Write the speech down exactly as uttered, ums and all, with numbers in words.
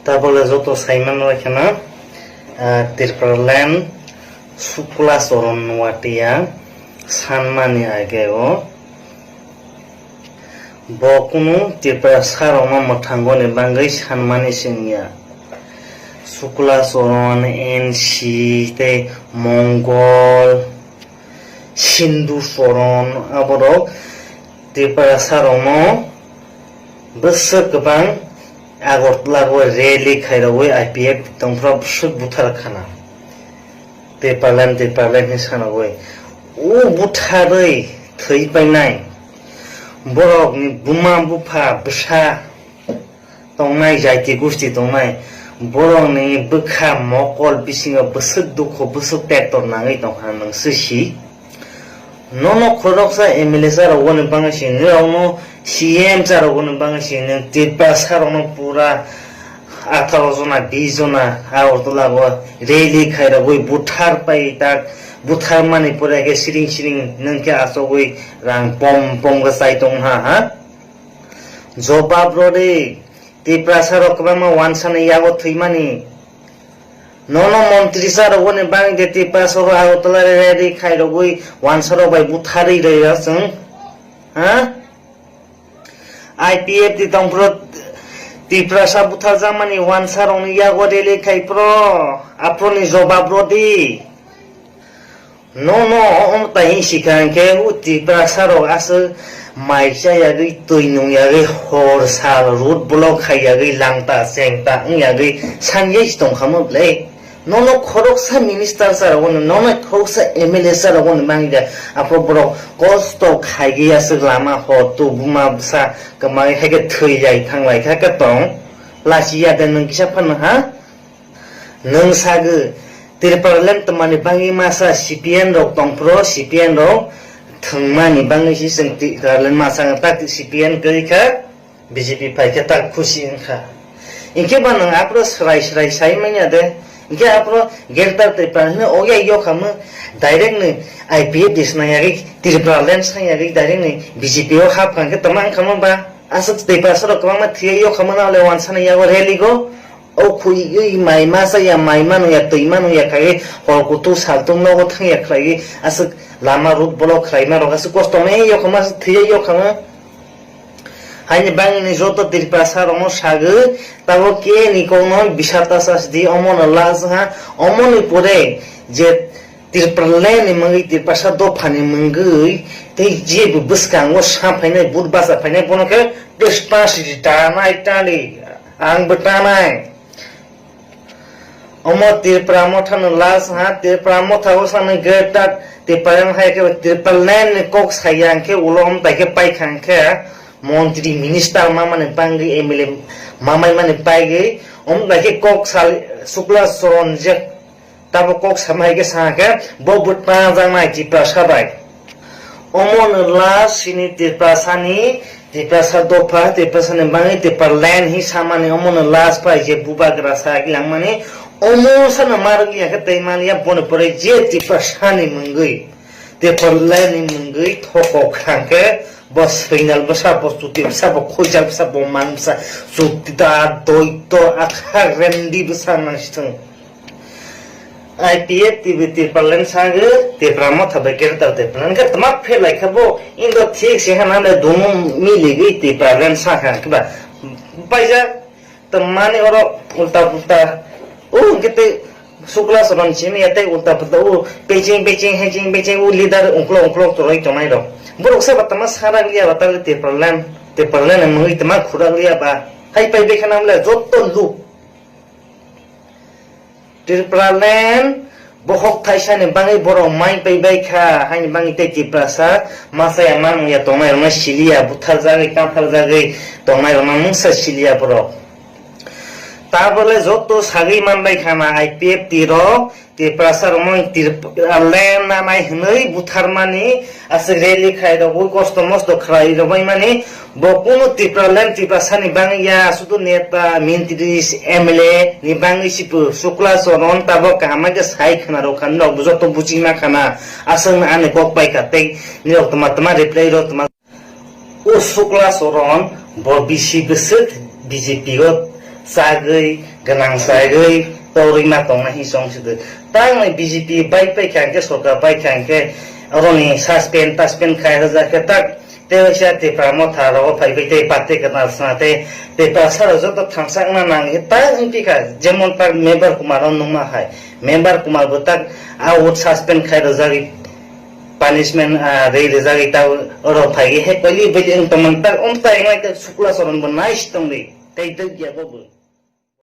Tabole joto saiman rokhe na, ah, Tipraland Sukla Charan Noatia sanmani age o bo kunu Tiprasa rokno mwthangoni bagwi sanmani se wngya. Sukla Charan, N C tei Mongol, Sindhu Charan aborok Tiprasa rokno bwswk kwbang Agartala o rally khairogwi I P F tongphra bwswk buthar khana. Tipraland, Tipraland hinwi sanogwi. O butharwi thwi painai borokni buma bupha bwsa tongnai, jaiti gusti tongnai, borokni bwkha mokol bisingo bwswk dukhu, bwswk tektor nangwi tongkha nwng swi si. Nono khoroksa M L A cha rogoni bagwi si, norokno C M cha rogoni bagwi si, nwng Tiprasa rokno pura atharo jona, bis jona Agartala o rally khairogwi buthar pai tak, buthar mani pore khe siring siring nwng khe achogwi rang pom pom khe chai tong ha, ha? Jobab rw di, Tiprasa rok kwbangma wansani yago thwimani. Nono montri cha rogoni bagwi de Tiprasa rok Agartala rally khairogwi wansa rok bai butharwi rwya chwng? Ha? I P F T tongphuru Tiprasa butharjakmani wansa rokni yago rally khai phuru aphuruni jobab rw di. Nono omo tai hing sikha hwnkhe o Tiprasa rok aswk mai cha yagwi, twi nung yagwi, hor sal road block khai yagwi, langta chengta wng yagwi sanjai si tongkha mo ble. Nono khoroksa minister cha rogoni, nono khoroksa M L A cha rogoni mangya, aphuru borok kosto khaigwi aswk lama hor tubuma bwsa kwmai hai khe thwi lai thang lai kha khe tong. Lachi ya de nwng kisa phano ha? Nwng sagwi, Tipraland twmani bagwi masa C P M rok tongphuru, C P M rok thwngmani bagwi se chwng Tipraland masa wng, tak C P M kwrwi kha, B J P phai khe tak khusi wng kha. Hinkhe ba nwng aphuru swrai swrai sai manya de, hinkhe aphuru Greater Tripura hwnwi oya yokhamo direct ni I P F T swnam yagwi, Tipraland swnam yagwi direct ni B J P o hap kha hinkhe tama wng kha mo ba? Aswk Tiprasa rok kwbangma thwiya yokhamo na le wansana yago rally go. O khwi ui mai ma cha ya, mai ma nung ya, twi ma nung ya, khaigwi hor kutung sal tung nogo thang ya khlaigwi aswk lama road block khlaima rok aswk kosto wngnai yokhama aswk thwi ya yokhama. Haini bangni joto Tiprasa rokno sagwi tabok khe ni kokno bisar ta cha sidi omono last ha omoni pore je Tipraland ni mungwi Tiprasa dophani mungwi tei jebo bwskango sa phainai vote bacha phainai bono khe Tiprasa sidi tanai tani ang bo tanai. Omo Tipra Motha no last ha, Tipra Motha o sani greater Tipraland hai khe Tipraland ni kok saya hwnkhe ulo om bai khe paikha hwnkhe montri minister mamani bangwi M L A mamai mani paigwi om bai khe kok sal Sukla Charan je tabo kok sama hai khe sa khe bo bwtma jaknai Tiprasa bai. Omo no last sini Tiprasani, Tiprasa dopha, Tiprasani bangwi Tipraland hi samani omo no last pai je bubagra sa langmani omo sano marwk ya khe tei maliya boni pore je Tiprasani mungwi Tipralandni mungwi thokok khang khe bo swinal bwsa, bo chuti bwsa, bo khuijal bwsa, bo man bwsa, chuti da doito akha rendi bwsa nang sithwng. I P F T B Tipraland sagwi Tipra Motha bai greater Tipraland khe tma phelai kha bo indo thik se hana le dumu miligwi Tipraland sakha khe ba paijak tmani oro ulta pulta o hwnkhe tei Sukla Charan simi ya tei ulta pulta o peching peching heching peching o leader ungklo ungklo toroi tongnai rok borok se ba tma sarak liya ba tale Tipraland Tipraland mungwi tma khurak liya ba hai pai bai khana le joto luk Tipraland bohok thaisani bagwi borok mai pai bai kha, haini bagwi tei Tiprasa masa ya manung ya tongnai rokno siliya, butharjagwi, tantharjagwi tongnai rokno mungsa siliya borok. Tabole joto sagwi man bai kha na I P F T rok Tiprasa rokno Tipraland nanai hwnwi butharmani aswk rally khlai rogwi kosto mosto khlai rogwi mani Bo kunu Tipraland Tiprasani bangwi ya, sudu neta, mintri, M L A ni bangwi sipu. Sukla Charan tabok kaham khe sai khna rw kha, norok joto buchingma khana. Aswkno ani kok pai kha tei nirok tma tma reply rw tma. O Sukla Charan Bo bisi bwswk B J P o chagwi, gwnang chagwi, torwi ma tongna hi chong sidi. Tangni B J P bai paikha hwnkhe, sorkar paikha hwnkhe, oroni suspend, suspend khai rwjak khe tak, tei waisa Tipra Motha rogo phaibai tei party kwtal sna tei Tiprasa rok joto thangchakna nang khe tak wngpikha, jemon tak Member Kumar o nungma hai. Member Kumar bo tak a vote suspend khai rwjagwi, punishment, ah, rwi rwjagwi tak oro phaiwi he koili bili wng tongmani tak, omtai wngnai tak Sukla Charan bo nice tongdi. Tei tei ya bo bo.